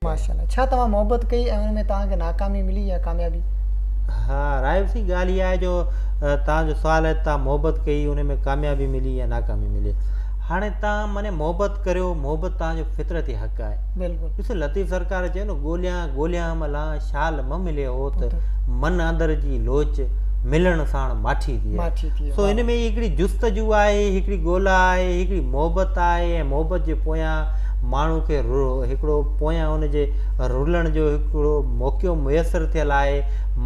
ماشاءالله ڇا توهان محبت ڪئي ۽ ان ۾ توهان کي ناڪامي ملي يا ڪاميابي؟ ها راهب سائين ڳالهه اها آهي جو توهان جو سوال آهي توهان محبت ڪئي ان ۾ ڪاميابي ملي يا ناڪامي ملي هاڻي توهان معني محبت ڪريو محبت توهان جو فطرتي حق آهي بلڪل ڏسو لطيف سرڪار چيو نه ڳوليان ڳوليان م لان شال م ملي هوت من اندر جي لوچ ملڻ ساڻ ماٺي ٿئي سو هن ۾ هڪڙي جستجو آهي هڪڙي ڳولا آهي هڪڙي محبت آهي ۽ محبت جي پويان ماڻهو کي هڪڙو پويان ان جي رلڻ جو هڪڙو موقعو ميسر ٿيل آهي.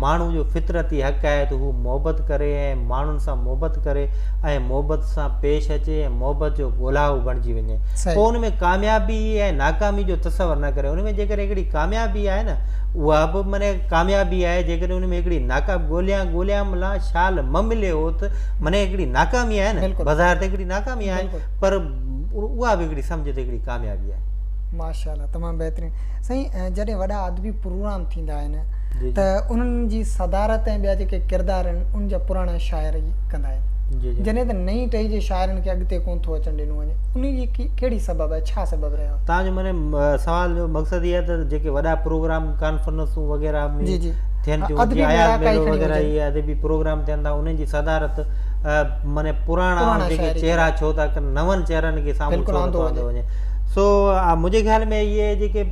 ماڻهو جو فطرتي حق آهي ته هو محبت ڪري ۽ ماڻهن سان محبت ڪري ۽ محبت سان پيش اچي ۽ محبت جو ڳولائو بڻجي وڃي. پوء ان ۾ ڪاميابي ۽ ناڪامي جو تصور نه ڪري. ان ۾ جيڪڏهن هڪڙي ڪاميابي آهي نه اها به معني ڪاميابي آهي جيڪڏهن ان ۾ هڪڙي ناڪامي ڳوليان ڳوليان ملان شال م ملي هوت معني هڪڙي ناڪامي آهي نه بظاهر ته هڪڙي ناڪامي آهي پر اها به هڪڙي سمجهه ته هڪڙي ڪاميابي آهي. ماشاءالله تمام بهترين سائين جڏهن وڏا ادبي پروگرام ٿيندا آهن ته انهن جي صدارت ۽ ٻيا جيڪي ڪردار آهن ان جا پراڻا شاعر ئي ڪندا آهن جڏهن ته نئين ٽهي جي شاعرن کي اڳتي ڪونه ٿو اچڻ ڏنو وڃي انهي جي ڪهڙي سبب آهي ڇا سبب رهيو آهي؟ توهان جو معني سوال جو مقصد هي آهي ته جيڪي وڏا پروگرام ڪانفرنسون وغيره ۾ ٿين ٿيون جيئن اياز ميلو وغيره اهي ادبي پروگرام ٿين ٿا انهن جي صدارت معني پراڻا جيڪي چهرا ڇو ٿا ڪن نون چهرن کي سامهون ڇو نٿو آندو وڃي سو منهنجي خيال ۾ اهي جيڪي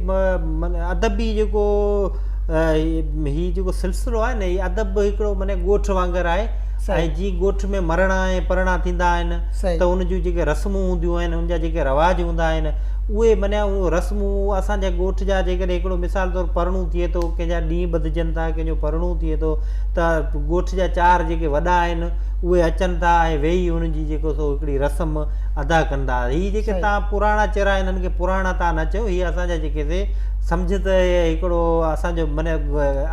ادبي جيڪو هي جيڪو سلسلو آهي نه هي ادب هڪڙو معني ڳوٺ وانگر آهي ۽ جي ڳوٺ ۾ مرڻا ۽ پرڻا ٿيندا آهن ته ان جون جيڪي رسمون هونديون آهن ان جا جيڪي رواج هوندا آهن اهي معني اهي رسمون اسان جا ڳوٺ جا جيڪڏهن هڪڙو مثال طور پرڻو ٿئي ٿو ڪنهن جا ڏينهن ٻڌجن ٿا ڪنهن جو پرڻو ٿئي ٿو ته ڳوٺ جا چار جيڪي وڏا آهن اهي اچن ٿا ۽ ويهي انهن جي جيڪو سو هڪڙي رسم ادا ڪن ٿا. هي جيڪي توهان پراڻا چهرا انهن کي پراڻا توهان نه چئو هي اسان جا جيڪي سي سمجهه ته هڪڙو اسان جو معني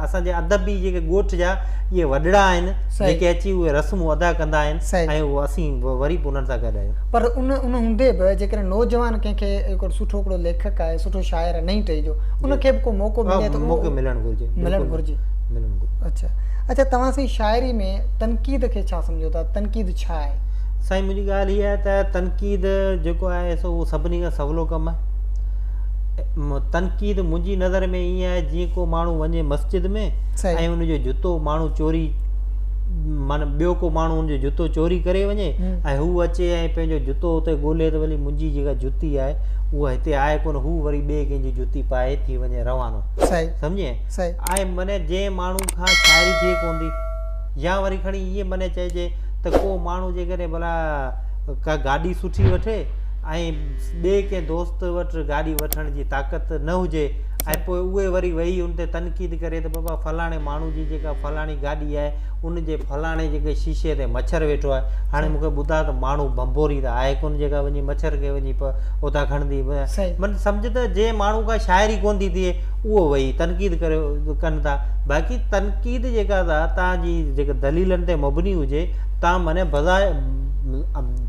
اسان جي ادبي جيڪي ڳوٺ جا اهي وڏڙا آهن جيڪي اچي اهي رسمون ادا ڪندا آهن ۽ اهو اسين وري به انهن سان گڏ آهيون. پر ان ان هوندي به جيڪڏهن نوجوان ڪنهن کي هڪڙو سٺو هڪڙو ليکڪ آهي سٺو شاعر آهي نئين ٽهي جو ان کي به ڪو موقعو ملي ته موقعو ملڻ گهرجي ملڻ گهرجي ملڻ گهرجي. اڇا اڇا توهان سائين شاعري ۾ تنقيد کي ڇا سمجهو ٿا تنقيد ڇا آهي؟ سائين منهنجي ڳالهه هي آهي ته تنقيد جيڪو آهي سو اهو سڀني کان سولو ڪم آهي. تنقيد منهنجي نظر ۾ ائين آهي جيئن ڪو ماڻهو وڃي مسجد ۾ ۽ ان جو جتو ماڻهو چوري معنيٰ ٻيو ڪو ماڻهو ان جو جتو چوري ڪري وڃي ۽ هو اچي ۽ پنهنجو جتو اتي ڳولي ته ڀلي منهنجي جيڪا جتي آهي اها هتي آهي ڪونه هو وري ٻئي ڪنهن جي جتي پائي ٿي وڃي روانو سمجهين ۽ معنيٰ جنهن ماڻهو کان شاعري ٿئي ڪونه ٿي يا وري کڻي ائين معنيٰ چئجي ته ڪو ماڻهو جيڪڏهن ڀلا ڪا گاڏي سٺي وٺي ۽ ٻئي ڪنهن دوست وٽ گاڏي وٺڻ جي طاقت نه هجي ۽ پوء اهي وري ويهي ان تي تنقيد ڪري ته بابا فلاڻي ماڻهو جي جيڪا فلاڻي گاڏي آهي ان جي فلاڻي جيڪي شيشي تي مڇر ويٺو آهي هاڻي مون کي ٻڌاء ته ماڻهو ڀنڀوري ته آهي ڪونه جيڪا وڃي مڇر کي وڃي اتان کڻندي من سمجهه ته جنهن ماڻهو کان شاعري ڪونه ٿي ٿئي اهو ويهي تنقيد ڪري ڪن ٿا باقي تنقيد جيڪا ته تان جي جيڪا دليلن تي مبني هجي تان معني بظاهر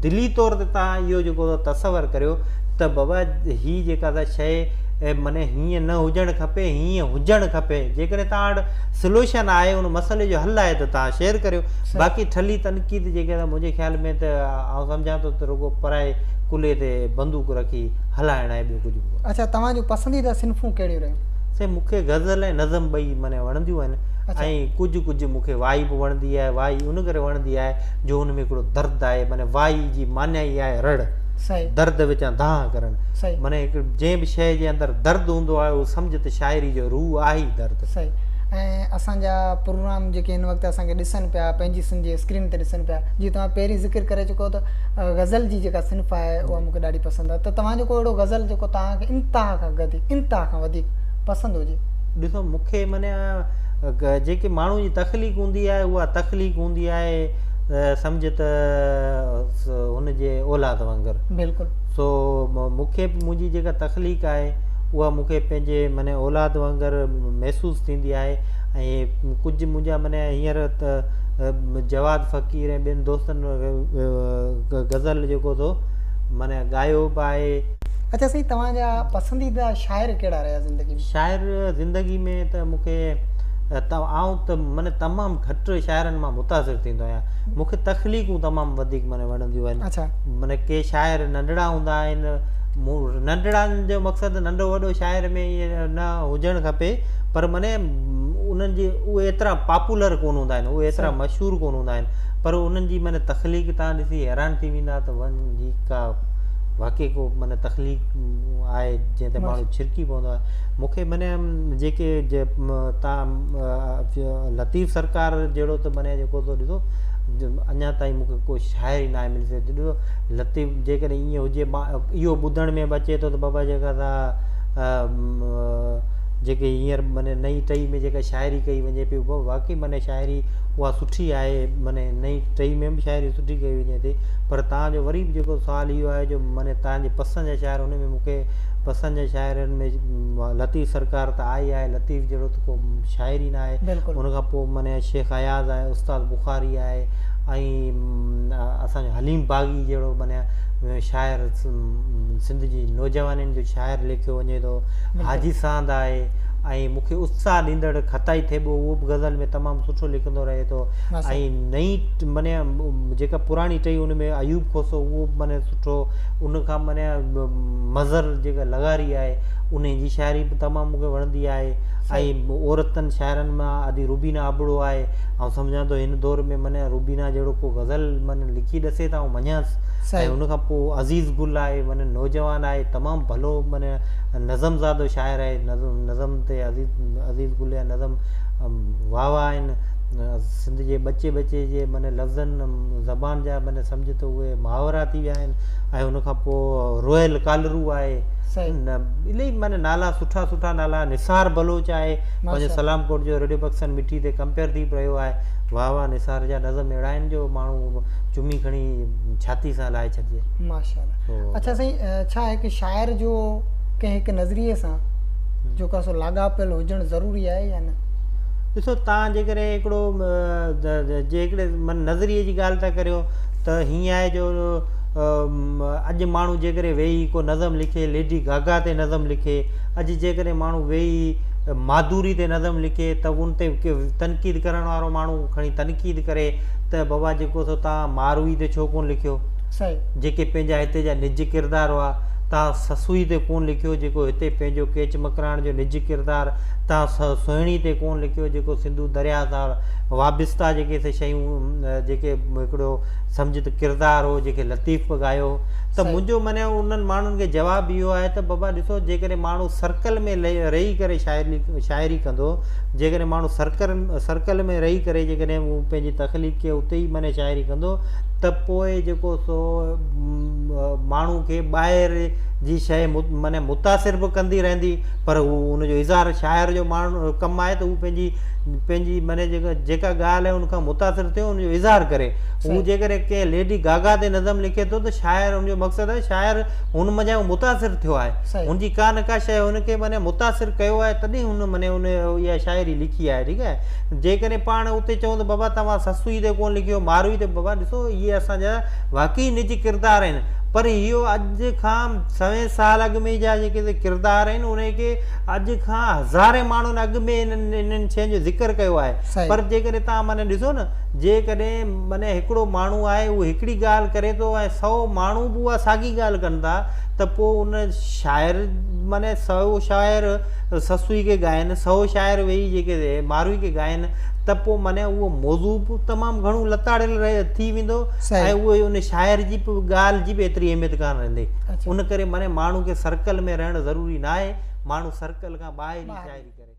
دلي طور تي تان اهو جيڪو تصور ڪريو ته بابا هي جيڪا ته شيء معني هيئن نه هجڻ کپي هيئن هجڻ کپي جيڪڏهن تان وٽ سلوشن آهي ان مسئلي جو حل آهي ته تان شيئر ڪريو باقي ٺلهي تنقيد جيڪا ته منهنجي خيال ۾ ته آئون سمجهان ٿو ته رڳو پرائي ڪلهي تي بندوق رکي هلائڻ آهي ٻيو ڪجهه به ڪونهي. اڇا توهان جون پسنديده صنفون ڪهڙيون رهيون؟ سائين مون کي غزل ۽ نظم ٻئي معني وڻنديون آهن ۽ ڪجهه ڪجهه مون کي وائي به وڻندي آهي وائي ان ڪري وڻندي آهي جو ان ۾ هڪڙو درد آهي معني وائي جي معنيٰ ئي آهي رڙ درد وچان دانهن ڪرڻ معني هڪ جنهن به شيء جي اندر درد هوندو آهي اهو سمجهه ته شاعري جو روح آهي ئي درد. صحيح ۽ اسان جا پروگرام جيڪي هن وقت اسان کي ڏسن پيا پنهنجي سنڌ جي اسڪرين تي ڏسن پيا جيئن توهان پهرين ذڪر ڪري چڪو ته غزل جي جيڪا صنف آهي اها مون کي ڏاڍي پسند آهي ته توهان جو ڪو اهڙو غزل جيڪو توهان کي انتها کان گڌي انتها کان وڌيڪ پسند هجي. ڏسو مون کي معني جيڪي ماڻهو جي تخليق هوندي آهي اها تخليق هوندي آهي سمجهه ته هن جي اولاد وانگر. بلڪل. سو مون کي به منهنجي جيڪا تخليق آهي اها مون کي پنهنجي معني اولاد وانگر محسوس ٿيندي آهي ۽ ڪجهه منهنجا معني هينئر ته جواد فقير ۽ ٻين دوستن غزل جيڪو سو معني ڳايو به آهي. اڇا سائين توهان جا پسنديده شاعر ڪهڙا رهيا زندگي ۾؟ شاعر زندگي ۾ ته مون کي آئون ته معني تمام گهٽ شاعرن مان متاثر ٿيندو آهيان مون کي تخليقون تمام وڌيڪ معني وڻنديون آهن معني ڪي شاعر ننڍڙا هوندا آهن مون ننڍڙن جو مقصد ننڍو وڏو شاعر ۾ ائين نه هجڻ کپي پر معني انهن جي اهي ايترا پاپولر ڪونه هوندا آهن اهي ايترا مشهور ڪونه هوندا آهن پر انهن جي معني تخليق تان ڏسي حيران ٿي ويندا ته ون جي ڪا واقعي ڪو معني تخليق آهي جنهن تي ماڻهو ڇرڪي پوندو آهي مونکي معني جيڪي تان لطيف سرڪار جهڙو ته معني جيڪو ٿو ڏسو اڃا تائين مونکي ڪو شاعر ئي ناهي ملي سگهيو لطيف جيڪڏهن ائين هجي مان اهو ٻڌڻ ۾ به اچي ٿو ته بابا جيڪا سا جيڪي هينئر معني نئين ٽهي ۾ جيڪا شاعري ڪئي وڃي پئي اها واقعي معني شاعري اها سٺي آهي معني نئين ٽهي ۾ به شاعري سٺي ڪئي وڃي ٿي پر تان جو وري به جيڪو سوال اهو آهي جو معني تان جي پسند جا شاعر ان ۾ مونکي پسند جا شاعرن ۾ لطيف سرڪار ته آهي آهي لطيف جهڙو ته ڪو شاعر ئي نه آهي ان کان پوء معني شيخ اياز آهي استاد بخاري آهي ۽ اسان جو حليم باغي جهڙو معني شاعر سنڌ جي نوجوانن جو شاعر ليکيو وڃي ٿو حاجي ساند آهي ۽ مون کي اتساهه ڏيندڙ خطائي ٿيٻو اهو به غزل ۾ تمام سٺو لکندو رهي ٿو ۽ نئين معني جيڪا پراڻي ٽهي ان ۾ ايوب کوسو اهو به معني سٺو ان کان معني مظهر جيڪا لغاري آهي ان جي شاعري به تمام مون کي وڻندي آهي ۽ عورتن شاعرن مان ادي روبينا ابڙو آهي آئون سمجهان ٿو هن دور ۾ معني روبينا جهڙو ڪو غزل معني لکي ڏسي ته آئون مڃانس ۽ ان کان پوء عزيز گل آهي معني نوجوان آهي تمام ڀلو معني نظم زادو شاعر آهي نظم نظم تي عزيز عزيز گل جا نظم واهه واهه آهن سنڌ جي ٻچي ٻچي جي معني لفظن زبان جا معني سمجهه ته اهي محاورا ٿي ويا آهن ۽ ان کان پوء روحيل ڪالرو آهي الاهي معني نالا سٺا سٺا نالا نثار بلوچ آهي پنهنجو سلام ڪوٽ جو ريڊيو پاڪستان مٺي تي ڪمپيئر ٿي رهيو آهي. واهه واهه نثار جا نظم اهڙا آهن جو ماڻهو چمي کڻي ڇاتي سان لائي ڇڏجي. ماشاءالله اڇا سائين ڇا هڪ شاعر جو ڪنهن هڪ نظريي سان جيڪو آهي سو لاڳاپيل هجڻ ضروري آهي يا نه؟ ڏسو تان جيڪڏهن هڪڙو جي هڪڙي من نظريي جي ڳالهه ٿا ڪريو ته هيئن آهي جو اڄ ماڻهو جيڪڏهن ويهي ڪو نظم لکي ليڊي گاگا تي نظم لکي اڄ جيڪڏهن ماڻهو ويهي ماڌوري تي نظم لکي ته ان تي تنقيد ڪرڻ وارو ماڻهو کڻي تنقيد ڪري ته بابا جيڪو سو تان ماروي تي ڇو ڪون لکيو جيڪي پنهنجا هتي جا نج ڪردار هئا تان سسئي تي ڪون لکيو جيڪو هتي پنهنجو ڪيچ مڪران جو نج ڪردار تان سهڻي تي ڪون لکيو جيڪو سنڌو درياء سان وابسته جيڪي سي شيون جيڪي هڪڙو سمجهه ته ڪردار هو جيڪي لطيف به ڳايو هو ته منهنجو معني انهن ماڻهن کي جواب اهو آهي ته بابا ڏسو جيڪڏهن ماڻهو سرڪل ۾ رهي ڪري شاعري شاعري ڪندو جيڪڏهن ماڻهو سرڪل سرڪل ۾ رهي ڪري جيڪڏهن هو پنهنجي تخليق کي اتي ئي معني شاعري ڪندو ته پوء جيڪو سو ماڻهو کي ٻاهر جي شيء معني متاثر به ڪندي رهندي پر هو ان جو اظهار شاعر جو ماڻهو ڪم آهي ته هو پنهنجي پنهنجي معني جيڪا جيڪا ڳالهه آهي ان کان متاثر ٿيو ان جو اظهار ڪري هو جيڪڏهن ڪنهن ليڊي گاگا تي نظم لکي ٿو ته شاعر ان جو مقصد آهي شاعر هن منجهان هو متاثر ٿيو آهي هن جي ڪا نه ڪا شيء هن کي معني متاثر ڪيو آهي تڏهن هن معني ان اها شاعري لکي آهي ٺيڪ آهي جيڪڏهن پاڻ اتي چئون ته بابا توهان سسئي تي ڪونه لکيو ماروي تي بابا ڏسو اهي اسان جا واقعي نج ڪردار آهن پر اهو اڄ کان سوين سال اڳ ۾ جا جيڪي ڪردار آهن انهي کي اڄ کان هزارين ماڻهن اڳ ۾ انهن انهن شين جو ذڪر ڪيو آهي پر جيڪڏهن توهان معني ڏسو نه جيڪڏهن معني هڪڙو ماڻهو آهي اهو هڪڙي ڳالهه ڪري ٿو ۽ سئو ماڻهو به اها ساڳي ڳالهه ڪن ٿا ته پوء ان شاعر معني سئو شاعر سسئي کي ڳائن سئو شاعر ويهي جيڪي ماروي کي ڳائن ته پوء معني اهو موضوع به تمام گهڻو لتاڙيل ٿي ويندو ۽ اهو ان شاعر جي به ڳالهه جي به ايتري اهميت ڪانه رهندي ان ڪري معني ماڻهو کي سرڪل ۾ رهڻ ضروري ناهي ماڻهو سرڪل کان ٻاهر ئي شاعري ڪري.